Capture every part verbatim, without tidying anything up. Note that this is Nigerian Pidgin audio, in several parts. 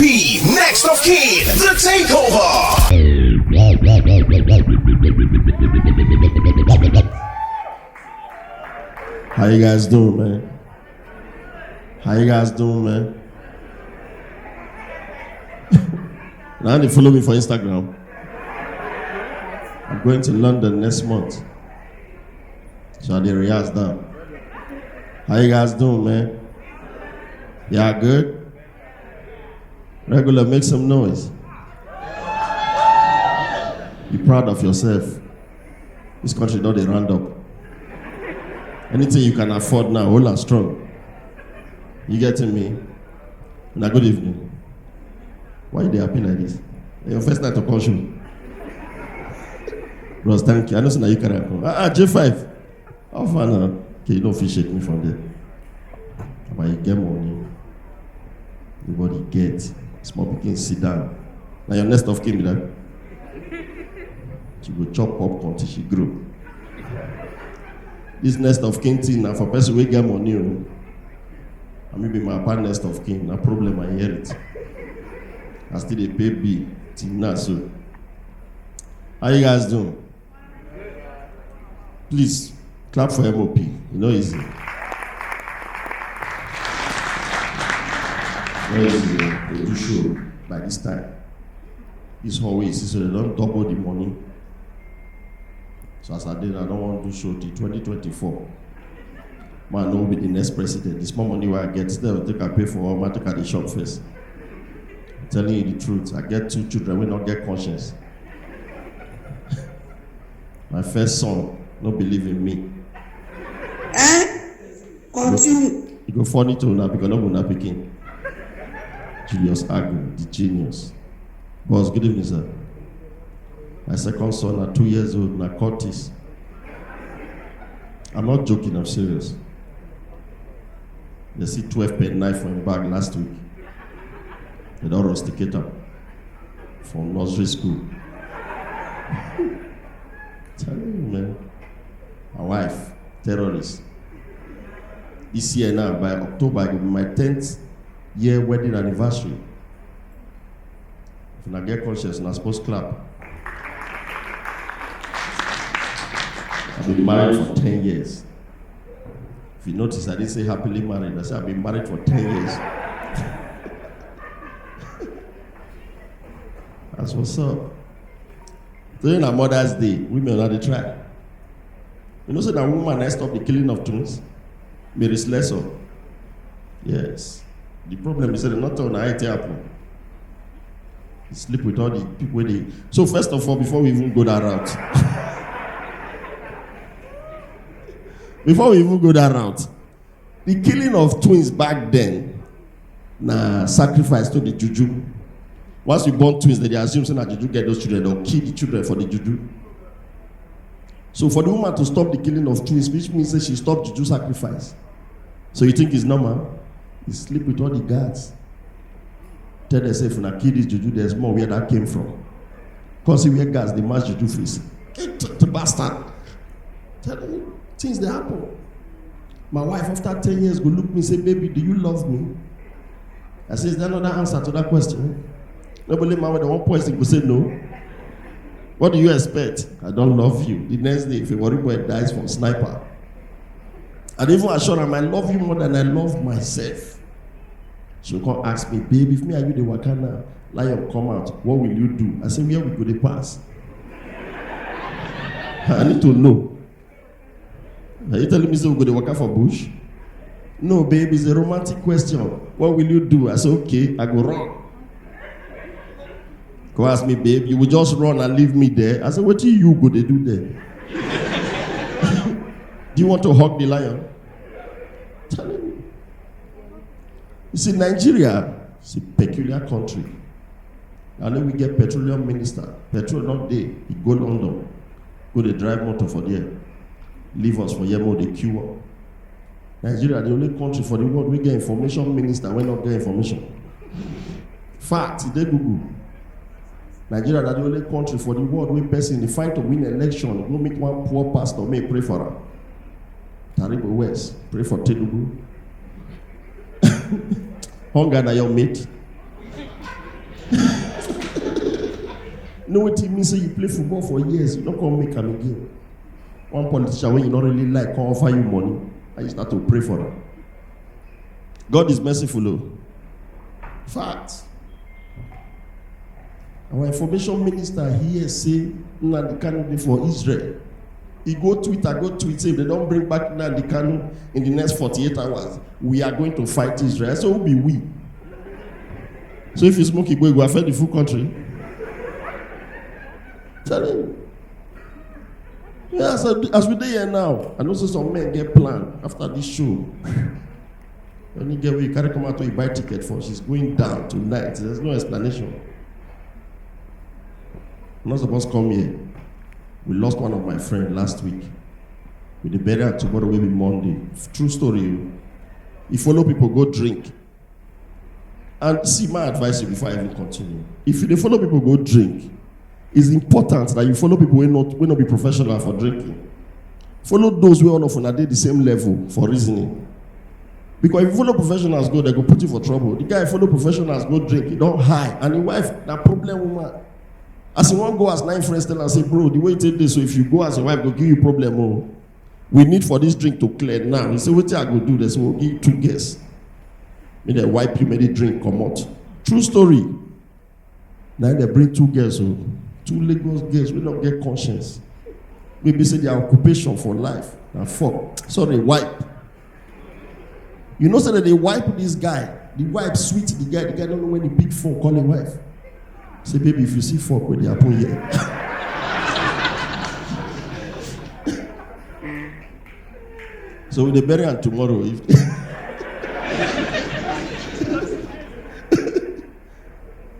P, next of kin, the takeover. How you guys doing, man? How you guys doing, man? Now they follow me for Instagram. I'm going to London next month. So I did react down. How you guys doing, man? Y'all good? Regular, make some noise. You proud of yourself? This country not a round up. Anything you can afford now, hold on strong. You getting me? Now, good evening. Why you dey happy like this? Your first night to come show. Bros, thank you. I know say na you carry am come. Ah, ah, J five. How far now? Okay, you don't fit shake me from there. But you get money. Nobody get. Small pikin sit down. Now your next of kin be that. She go chop popcorn till she grow. This next of kin thing now for person wey get money o. I mean, be my papa next of kin. Na problem I inherit. I still dey pay bill till now so. How you guys doing? Please clap for M O P. You know easy. No easy to do show by this time. This whole way, so they don't double the money. So as I did, I don't want to do show till twenty twenty-four. Man, no be the next president. This more money where I get, still take I pay for all my take at the shop first. I'm telling you the truth. I get two children, we not get conscience. My first son, no believe in me. Eh? Continue. You go funny too now because no una pikin. Julius Agu, the genius. Boss, good evening, sir. My second son at two years old, na Curtis. I'm not joking, I'm serious. They see twelve pen knife for him bag last week. They don't rusticate him from nursery school. Tell you, man. My wife, terrorist. This year now, by October, it will be my tenth year wedding anniversary. If una get conscience, una suppose clap. I've been married for ten years. If you notice, I didn't say happily married. I said I've been married for ten years. That's what's up. Today na Mother's Day. Women are the try. You know, say that woman has stopped the killing of twins. Mary Slessor. Yes. The problem is that not on I T happen. You sleep with all the people wey dey. So first of all, before we even go that route, before we even go that route, the killing of twins back then na sacrifice to the juju. Once you born twins, they dey assume say na juju get those children. They'll kill the children for the juju. So for the woman to stop the killing of twins, which means that she stopped juju sacrifice. So you think it's normal? You sleep with all the guards. Tell them say if una kill this juju, there's more where that came from. Cause see where guards dey match juju face. Get to the bastard. Tell them things dey happen. My wife, after ten years, go look me say, "Baby, do you love me?" I say, "Is there another answer to that question?" Nobody man with one poison go say no. What do you expect? "I don't love you." The next day, if a worry boy dies from sniper, I dey even assure am, "I love you more than I love myself." She come ask me, "Babe, if me and you dey waka now, lion come out, what will you do?" I say, "Where we go dey pass?" I need to know. Are you telling me say we go dey waka for bush? "No, babe, it's a romantic question. What will you do?" I say, "Okay, I go run." Go ask me, "Babe, you will just run and leave me there?" I say, "What do you go dey do there?" Do you want to hug the lion? Telling you. You see, Nigeria is a peculiar country. And then we get petroleum minister. Petrol not there. He go London. Go dey drive motor for there. Leave us for here, more dey queue up. Nigeria, the only country for the world we get information minister wey not get information. Fact, e dey Google. Nigeria na the only country for the world wey person dey fight to win election, go meet one poor pastor, may pray for am. Taribo West, pray for Tinubu. Hunger na your mate. You know what it means? Say you play football for years, you don't come make am again. One politician wey you no really like come offer you money, and you start to pray for am. God is merciful o. Fact. Our information minister here say Nnamdi Kanu dey for Israel. He go Twitter, go tweet say if they don't bring back Nnamdi Kanu in the next forty-eight hours, we are going to fight Israel. So who be we? So if you smoke Igbo, it go affect the full country. Tell him. Yeah, as, I, as we dey here now, I know say some men get plan after this show. Any girl wey you carry come out to buy ticket for, she's going down tonight. There's no explanation. I'm not supposed to come here. We lost one of my friend last week. We dey bury am tomorrow, wey be Monday. True story o. You follow people go drink. And see, my advice you before I even continue. If you dey follow people go drink, it's important that you follow people wey not, wey not be professional for drinking. Follow those wey all of una dey the same level for reasoning. Because if you follow professionals go, they go put you for trouble. The guy follow professionals go drink, he don high, and his wife na problem woman. As he wan go as nine friends tell am say, "Bro, the way you take this, so if you go as your wife go give you problem o." We need for this drink to clear now. He say, "Wetin I go do?" They say, "We'll give you two girls. Make dem wipe you, make the drink comot." True story. Now they bring two girls o. Two Lagos girls wey don't get conscience. Maybe say their occupation for life na fuck. Sorry, wipe. You know say that they wipe this guy. The wife sweet the guy. The guy don't know when he pick phone, call his wife. Say, "Baby, if you see fuck, what dey happen here?" So we dey bury am tomorrow. If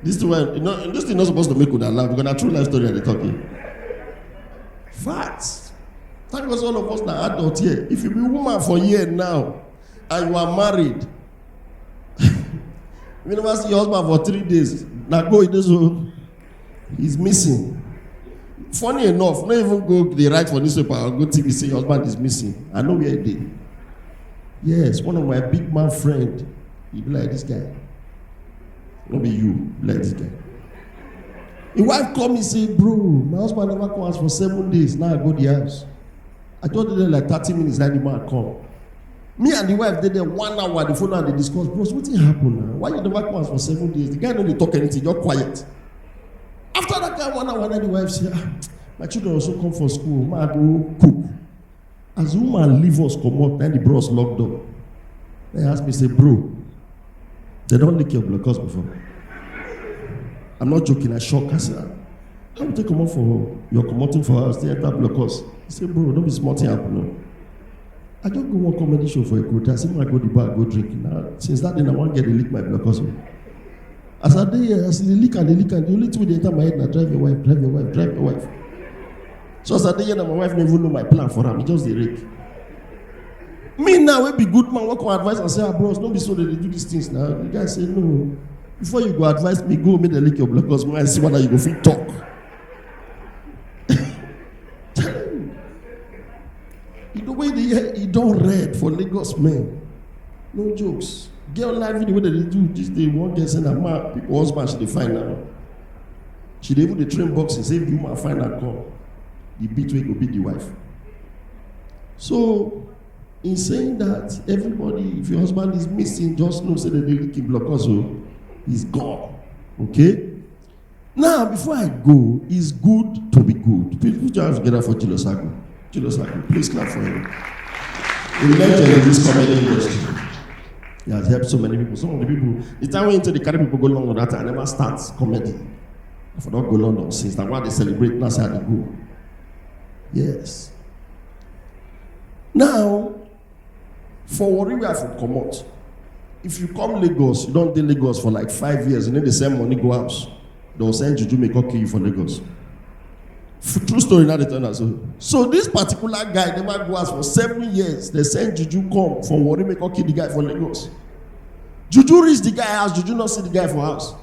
this thing, wey, you know, this thing not supposed to make una laugh because na true life story I dey talk here. Facts. Thank God all of us na adult here. If you be woman for here now and you are married, you never see your husband for three days. Na go, it is so. He's missing. Funny enough, no even go dey write for newspaper or go T V say your husband is missing. I know where he dey. Yes, one of my big man friend, he be like this guy. No be you, be like this guy. His wife call me say, "Bro, my husband never come house for seven days. Now I go the house." I just dey there like thirty minutes, then the man come. Me and the wife dey there one hour, the phone and dey discuss. "Bros, wetin happen now? Why you never come house for seven days?" The guy no dey talk anything, just quiet. After that guy one hour, then the wife say, "Ah, my children also come for school. Ma, I go cook." As the woman leave us comot, then the bros lock door. Then he ask me say, "Bro, they don't lick your blockers before?" I'm not joking, I shock. I say, "Ah, how we take comot for your commoting for house, they enter blockers?" He say, "Bro, no be small thing happen o." I just go one comedy show for Eko. I say, "Ma, I go the bar, go drink." Now, since that day, I wan get the lick my blockers o. As I dey here, as they lick and they lick and the only thing wey dey enter my head na, "Drive your wife, drive your wife, drive your wife." So as I dey here, na my wife never know my plan for am. He just dey rake. Me now, wey be good man, wey come advise and say, "Ah, bros, no be so they dey do these things now." The guy say, "No. Before you go advise me, go make dem lick your blockers. When I see whether you go fit talk." You know, when they hear, he don red for Lagos men. No jokes. Girl life video wey dem dey do this day, one girl say na man, people husband she dey find now. She dey even dey train boxing, say if the woman find her come, the beat wey go beat the wife. So, in saying that, everybody, if your husband is missing, just know say they dey lick him blockers o. He's gone. Okay? Now, before I go, it's good to be good. Please put your hands together for Julius Agu. Julius Agu, please clap for him. A legend in this comedy industry. He has helped so many people. Some of the people, the time when you take the carry people go London, that time I never start comedy. I for not go London since. That's why they celebrate. That's how they go. Yes. Now, for Warri wey I for comot, if you come Lagos, you don dey Lagos for like five years, you no dey send money go house, dem go send juju make come kill you for Lagos. F-, true story now dey tell una so. So this particular guy never go house for seven years. They send juju come for Warri make come kill the guy for Lagos. Juju reach the guy house, juju no see the guy for house.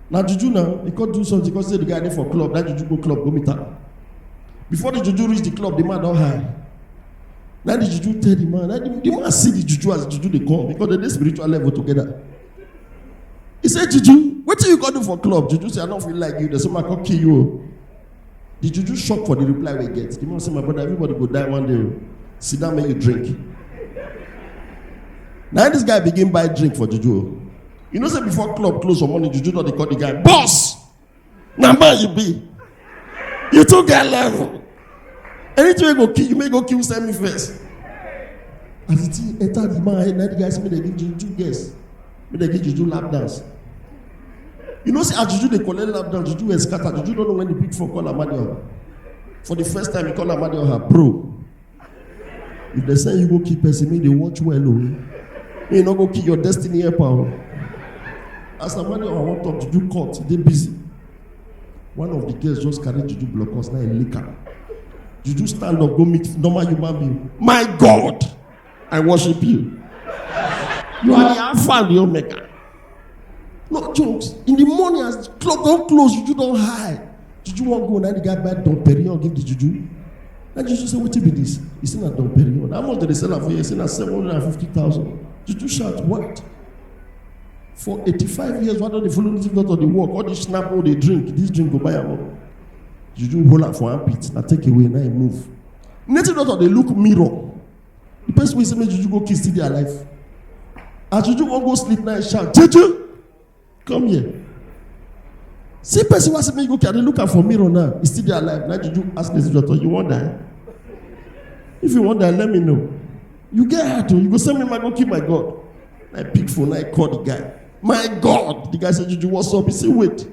Na juju now, he come do something, come say the guy dey for club, that juju go club, go meet am. Before the juju reach the club, the man don high. Now the juju tell the man, now the, the man see the juju as the juju dey come, because they dey spiritual level together. He say, "Juju, Wetin you go do for club? Juju say, "I don't feel like you." They say, "I come kill you." The juju shock for the reply we get. The man say, "My brother, everybody go die one day. Sit down, make you drink." Now this guy begin buy drink for juju. You know say before club close for morning, juju don dey call the guy, "Boss, na man you be. You too get level. Anything wey go kill you, make go kill send me first." As the thing enter the man head, na the guy say, "Make they give juju guess. Make they give juju lap dance." You know say as juju dey collect lap dance, juju wey scatter, juju don't know when the big four call Amadioha. For the first time, he call Amadioha, "Bro, if they say you go kill person, make they watch well o. Make you no go kill your destiny helper o." As Amadioha wan talk, juju cut, dey busy. One of the girls just carry juju block us, now he lick am. Juju stand up, go meet normal human being. "My God, I worship you. You are the Alpha and the Omega." No jokes. In the morning, as club don close, juju don high. Juju wan go, na the guy buy Dom Perignon give the juju. Na juju say, "Wetin be this?" He say, "Na Dom Perignon." "How much dem dey sell am for here?" He say, "Na seven hundred and fifty thousand." Juju shout, "What? For eighty-five years, why don't they follow this doctor dey work? All this snap wey dey drink, this drink go buy am up." Juju hold am for armpit, na take away, na he move. Native doctor dey look mirror. The person wey say make juju go kill still dey alive. As juju wan go sleep, na he shout, "Juju, come here." See person wey say make you go kill, I dey look am for mirror now. He still dey alive. Na juju ask native doctor, "You wan die? If you wan die, let me know. You get heart o, you go send me man go kill my God." Na he pick phone, na he call the guy. "My God." The guy say, "Juju, what's up?" He say, "Wait."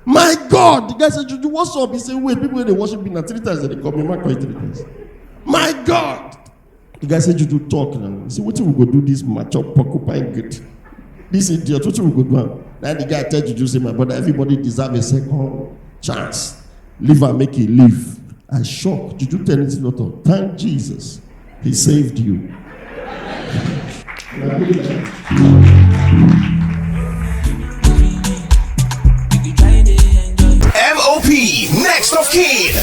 "My God." The guy say, "Juju, what's up?" He say, "Wait, people wey dey worship me na three times dem dey call me, man call you three times. My God." The guy say, "Juju, talk now." He say, "Wetin we go do this mature porcupine good? This idiot, wetin we go do am?" Na the guy tell juju say, "My brother, everybody deserve a second chance. Leave am make he live." I shock. Juju tell native doctor, "Thank Jesus, he saved you." M O P, next of kin.